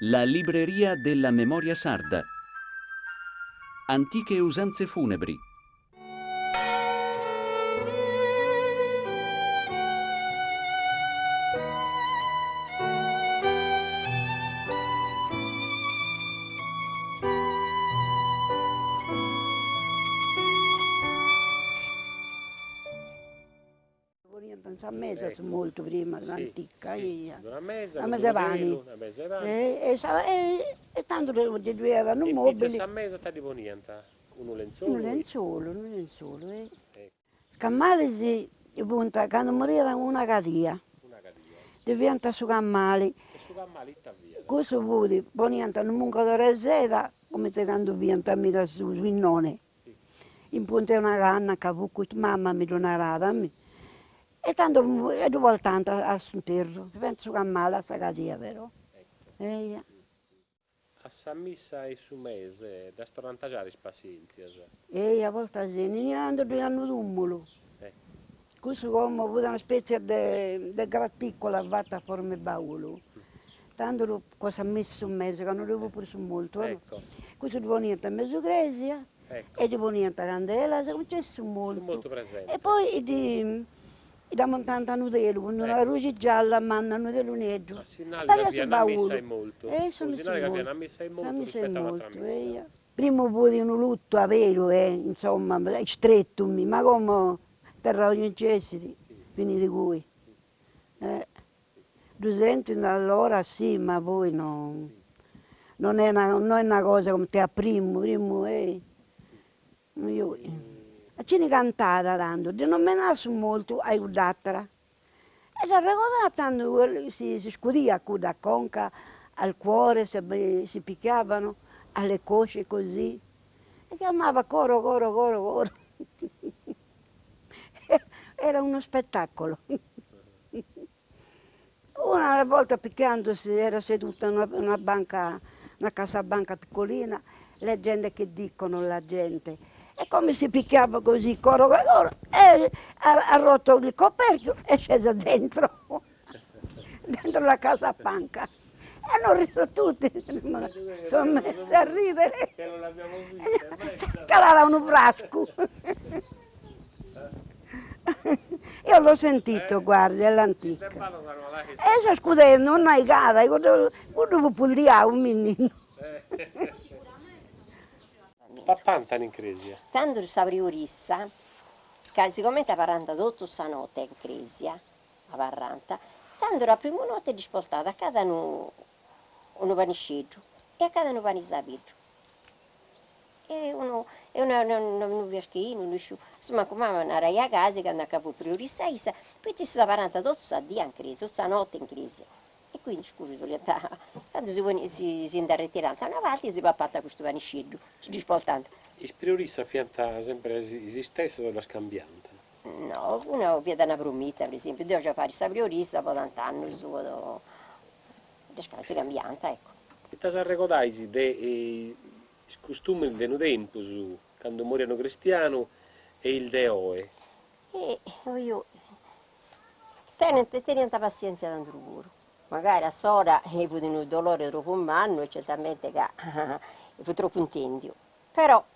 La libreria della memoria sarda. Antiche usanze funebri. Poniant in sa mesa su mortu prima, s'antica, eia. Una mesa, Una mesa 'e pani. Una mesa 'e pani. E e tando ddu iat unu mobili. E in sa mesa ita ddi poniant? Unu lentzolu? Unu lentzolu, unu lentzolu, eia. Is cammalis funt, candu moriat una cadia. Una cadia. Ddi fiant su cammali. E su cammali ita fiat? Cussu fut, poniant unu muncadori 'e seda, comente candu fiant meda su pinnone In punta 'e una canna ca fut custu, mama mi ddu narat, mi. E tando e ddu portant a s'interru, ddi fiant su cammale a sa cadia però, eia. A sa missa 'e su mese ddas torrant giare is passientzias. Eia, a bortas sì, tando ddu iat unu tumulu. Cussu como fut una spetzia de de graticola fata a forma 'e baulu. Tando po sa missa 'e su mese, candu ddu fut puru su mortu, cussu ddu poniant in mesu cresia e ddi poniant candelas, cumenti est su mortu. E poi ddi dd'amontant unu telu cun una luxi gialla manna, unu telu nieddu. Pariat su baulu. E sa missa 'e mortu, eia. Primu fut unu lutu aberu e insomma istretu mi, ma como interrau chi nc'essit, finit cui. Ddu sentint allora sì, ma poi no non è una no est una cosa cumenti a primu, primu ei. A chini cantat tandu, ddi nomenat su mortu a cudd'atera E s'arregodat tando si si scudiat cudda conca al cuore si picchiavano alle cosce così e chiamava coro coro coro coro era uno spettacolo Una volta picchiandosi era seduta in una banca una cassabanca piccolina leggende che dicono la gente e come si picchiava così coro coro e ha rotto il coperchio e è scesa dentro dentro la cassapanca e hanno riso tutti sono messi a ridere calada unu frascu Io l'ho sentito guardi all'antica e sa scudendu una igada cuddu cuddu fut pulliau minninu Papant in cresia. Tando sa priorissa, ca sigomente abarrant totu sa note in cresia, abarrant, tando a primu note ddis portat a cada unu unu panisceddu e a cada unu pani sabiddu e unu e una unu fiaschinu, no isciu, assumancu mama naraiat gasi ca ca fut priorissa issa, poita issus abarrant totu sa dia in cresia, totu sa note in cresia E quindi cussus 'oliant, candu si poni si si nd'arretirant a una parti si papant custu panisceddu, chi ddis portant. Is priorissas fiant sempri is istessas o ddas cambiant? No, una fiat una promita, per esempiu, deu apu a fai sa priorissa po tant'annus, po ddas si cambiant, ecco. Ita s'arregodais de is costuminis de unu tempus, candu moriat unu cristianu, e is de oi? E oi oi tenent teniant passientzia tantu puru. Magari a s'ora fut unu dolore tropu mannu e certamente ca fut tropu intendiu, però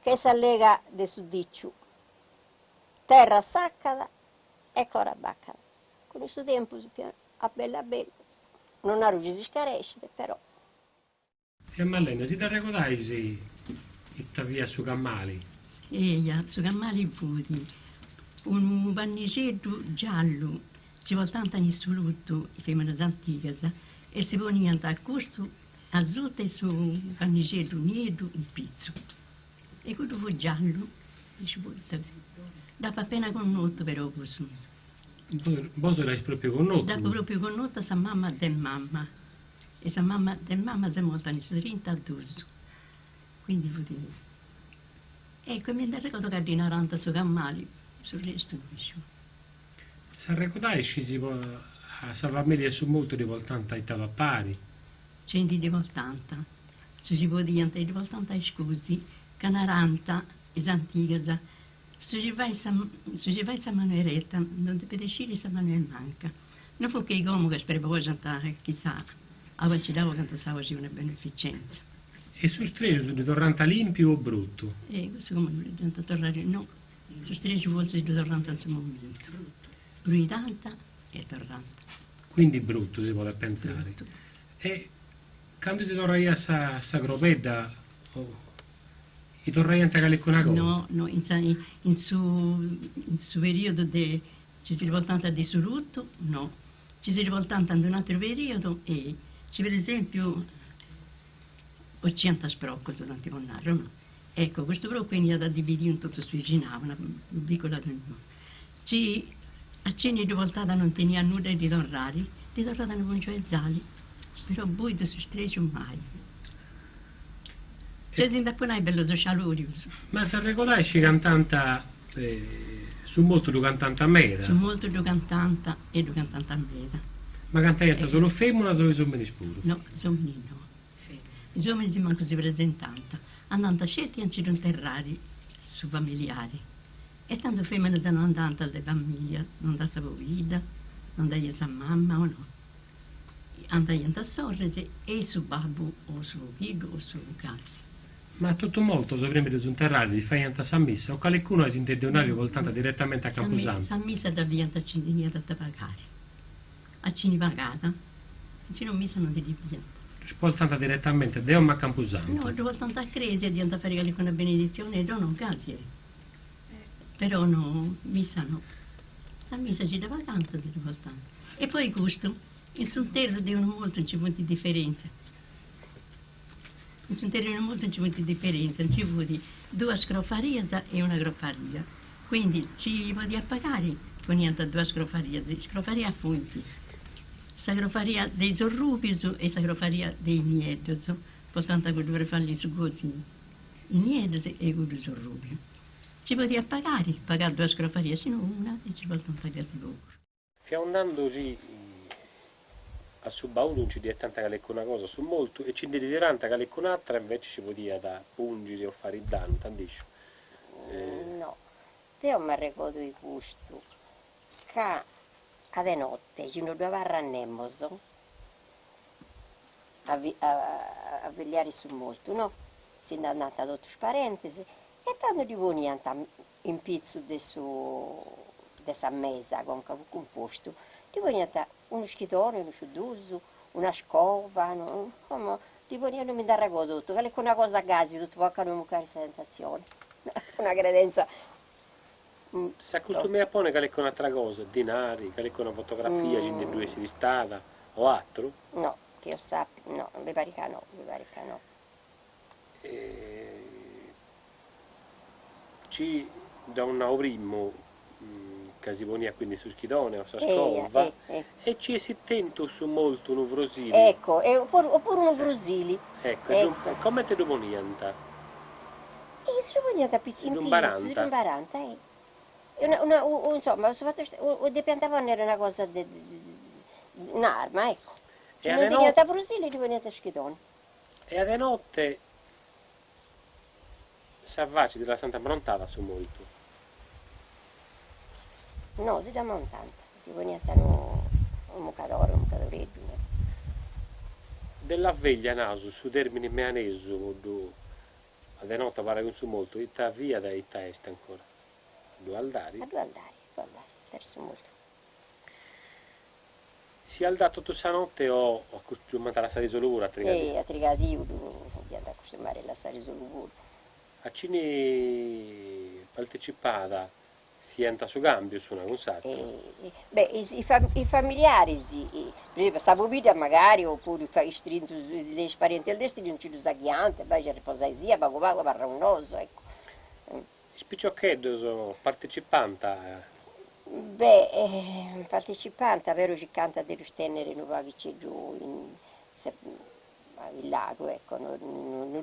che sa lega de su diciu, terra sacat e coro abacat, cun su tempus a bellu a bellu, non naru chi si scarescit, però. Tzia Mallena, si dd'arregodais ita fiat su camali? Eja, su camali fut unu pannixeddu giallu, si portant in su lutu is feminas antigas e si poniant custu asuta e su pannixeddu nieddu in pitzu. E cuddu fut giallu, no isciu poita, dd'apu apena connotu però cussu. Bosu dd'ais propriu connotu? Dd'apu propriu connotu a sa mama de mama. E sa mama de mama s'est morta in su trintadus, quindi fut. Ecco, e mi nd'arregodu ca ddi narant su camali, su restu no isciu. S'arregodais si si a sa familia 'e su mortu ddi portant ita papari? Gei ndi ddi portant, su chi podiant e ddi portant a iscusi, ca narant is antigas, su chi fait sa su chi fait sa manu 'ereta non depit sciri sa manu 'e manca. Non fut che i como ca sbrebojant chissà. Aba nci dda 'ogant s'acua ci una beneficenza. E su strexu si ddu torrant limpiu o brutu? E cussu como ddu diant torrare, no, su strexu fortzis ddu torrant in su momentu, pruidant e torrant. Quindi brutu si podet pentzare. Brutu. E candu si torraiat sa sa crobedda i torraiant calicuna cosa? No, no, in sa in su in su periodu de ci si portant de su lutu, no, ci si portant in un'ateru periodu e ci per esempiu 'ociant is procos, tanti po narrer, no, ecco custu procu 'eniat dividiu in totu su 'ixinau, una piccola riunioni, ci a chini ddu portat non teniat nudda 'e ddi torrari, ddi torrat unu pungiu 'e sali, però buidu su strexu mai. Gei si nd'apu nai bellus scialurius. Ma s'arregodais ci cantant su mortu ddu cantant meda? Su mortu ddu cantant e ddu cantant meda. Ma cantaiant solu feminas o is ominis puru? No, is ominis no. Is ominis mancu si presentant, andant sceti a nci ddu interrari su familiari. E tando feminas no andant de familia, no andat sa pobidda, no andaiat sa mama o no. Andaiant sorres e su babbu o su pobiddu o su casi. Ma totu mortos prima de ddus interrare ddis faiant sa missa o calicunu a is intendeu nai ddu portant diretamente a Campusantu? Sa missa dda fiant a chini teniat ita pagare, a chini pagat, si no missa non ndi ddi fiant. Ddus portant diretamente de 'omu a Campusantu? No, ddu portant a cresia e dd'iant a fai calicuna beneditzione o no gasi est. Però no, missa no. Sa missa ci dda pagant si ddu portant. E poi custu, in s'interru de unu mortu nci funt diferentzias. In s'interru de unu mortu nci funt diferentzias, nci fut duas crofarias e una crofaria. Quindi ci podiat pagari poniant duas crofarias, is crofarias funt sa crofaria de is orrubius e sa crofaria de is nieddus, portant cuddu prefalli su gosi is nieddus e cuddus orrubius. Ci podiat pagari, pagat duas crofarias, si no una e nci portant gasi puru. Fiaus nandu chi a su baulu nci ddi 'etant calicuna cosa a su mortu e ci ndi ddi tirant calicun'atra invece ci podiat pungiri o fari dannu, ita ndi sciu. No, deo m'arregodu 'e custu, ca a de notte chi no ddu abarrat nemos a a villiare su mortu, no, si nd'andant totus is parentes e tando ddi poniant in pitzu de su de sa mesa conca fut cumpostu, ddi poniant unu schidone, unu sciuddus, una scova, como ddi poniant, non mi nd'arregodo totu, calincuna cosa gasi totu po ca no mucare sa tentatzione, una credenza. S'acostumaiat a ponni calincun'atra cosa, dinari, calincuna fotografia chi ndi ddu essit istada o atru? No, chi eo sappia, no, mi parit ca no, mi parit ca no. Ci dd'aus nau primu ca si poniat quindi su schidone o sa scova e ci essit tentu su mortu unu frosili. Ecco, oppuru unu frosili. Ecco, comente ddu poniant? E si ddu poniant a pitzu, in pitzu, si ddu imbarant, e una una insomma su fattu depiant ponnere una cosa de un'arma, ecco. Ci non teniant frosili ddi poniant schidone. E a de notte sa faci si lassant ammrontada a su mortu. No, si dd'ammontant, ddi poniant unu unu mucadore, unu mucadoreddu. Della veglia naus su termini meanesu po ddu a de notte abarrai cun su mortu ita fiat e ita est ancora? A ddu 'aldari? A ddu 'aldari, a ddu 'aldari, a su mortu. Si 'aldat totu sa notte o acostumant a lassare solu puru a trigadiu? E a trigadiu ddu diant acostumare a lassare solu puru. A chini partecipat si 'iant su cambiu s'una cun s'atru? Beh, is is familiaris, per esempio sa pobidda magari opuru is istrintus de is parentis de strintu nci ddus 'aghiant, bai a riposaisì pagu pagu abarra cun nosu, ecco. Is piciocheddos partecipant? Beh, partecipant, però circant de ddus tennere unu paghiceddu in illargu, ecco, no no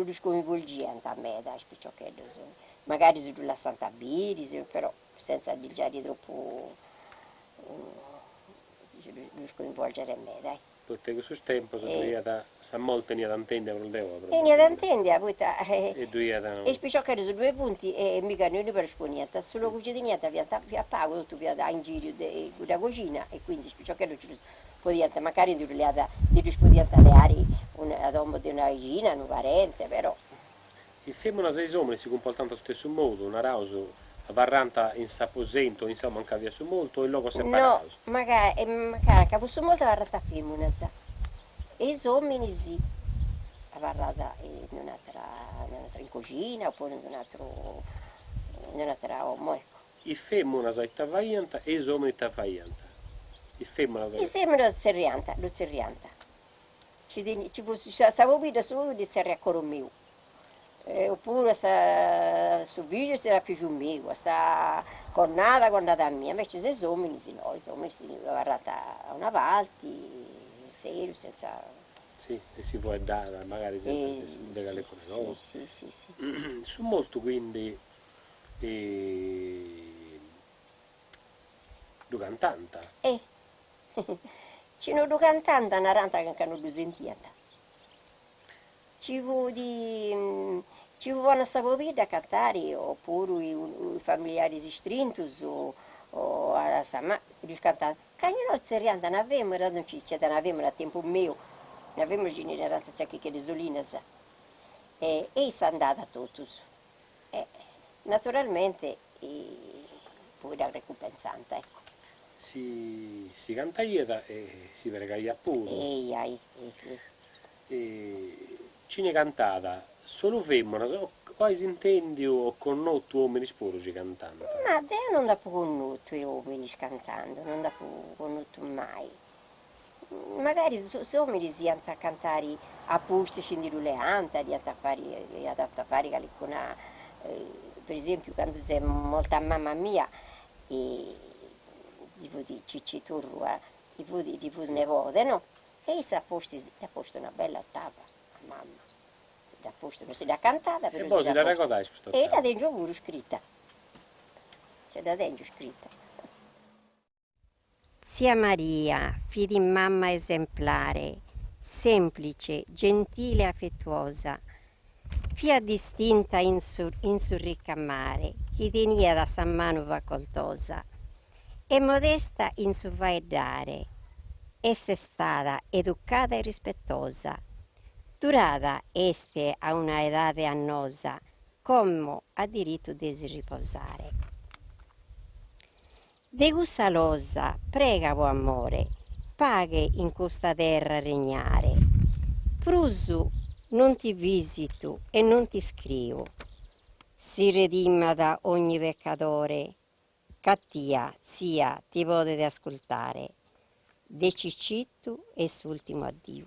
ddus coinvolgiant meda is piciocheddos, magari si ddus lassant biri, però senza ddis giai tropu ddus coinvolgere meda. Poita in cussus tempus ddu iat sa morte 'eniat intèndia prus de oi. 'Eniat intèndia poita E ddu iat. Is piciocheddos ddue funt e miga no ddi poniant, su logu chi teniant fiant fiat pagu, totu fiat a ingiriu de cudda coxina e quindi is piciocheddos nci ddus podiant, mancari ndi ddus leat Ndi ddus podiant leari a domo de una bixina, unu parente, però. Is feminas e is ominis si cumportant a su stessu modu, naraus, abarrant in s'aposentu o in sa domo anca fiat su mortu o in logos separaus? No, mancai, mancai anca fut su mortu abarrant feminas e is ominis abarrant in un'atera, in un'atera, in coxina oppuru in un'ateru, in un'atera 'omo, ecco. Is feminas ita faiant e is ominis ita faiant? Is feminas. Is feminas tzerriant, ddu tzerriant. Ci teni, ci fut sa pobidda su pobiddu tzerriat coro miu, oppuru a sa su figiu tzerriat figiu miu, a sa connada connada mia, invecias is ominis no, is ominis abarrant a una parti, serius, senza. Si, e si fueddat magari sempri de calincuna cosa. Si, si, si. Su mortu quindi ddu cantant. Eh! Ci no ddu cantant narant ca no ddu sentiant. Ci fut ci fut bona sa pobidda a cantari opuru is familiaris strintus o a sa mama ddus cantant. Ca no tzerriant una femina, tandu nci nc'est una femina a tempus miu, una femina ci ddi narant tzia Chicchia de Solinas e issa andàt a totus E naturalmente poi dda recumpensant, ecco. Si si cantaiat e si pregaiat puru. Eia, ei, ei, ei. E chini cantat solu feminas o ais intendiu o connotu ominis puru chi cantant? Ma deo non nd'apo connotu 'e ominis cantando, non nd'apo connotu mai. Magari sos ominis iant a cantari a pustis chi ndi ddu leant, iant a fari iant a fari calicuna per esempiu candu s'est morta mama mia ddi fut Cicci Turrua ddi fut ddi fut nebode no e issa a pustis dd'at postu una bella ottava a mama, dd'at postu, non si dd'at cantada però si dd'at posta e dda tengio puru scrita, cioè dda tengio scrita. Tzia Maria fit mama esemplare, semplice, gentile e afetuosa. Fiat distinta in su in su ricamare chi teniat sa manu facoltosa e modesta in su faeddare. Est istada educada e rispetosa. Durada est a una edade annosa, como at diritu de si riposare. De cussa losa prega po amore, paghe in custa terra regnare. Prus non ti visito e non t'iscrio, si redimat ogni peccadore, ch'a tia, tzia, ti podet ascultare. De Ciccitu est s'ultimu addiu.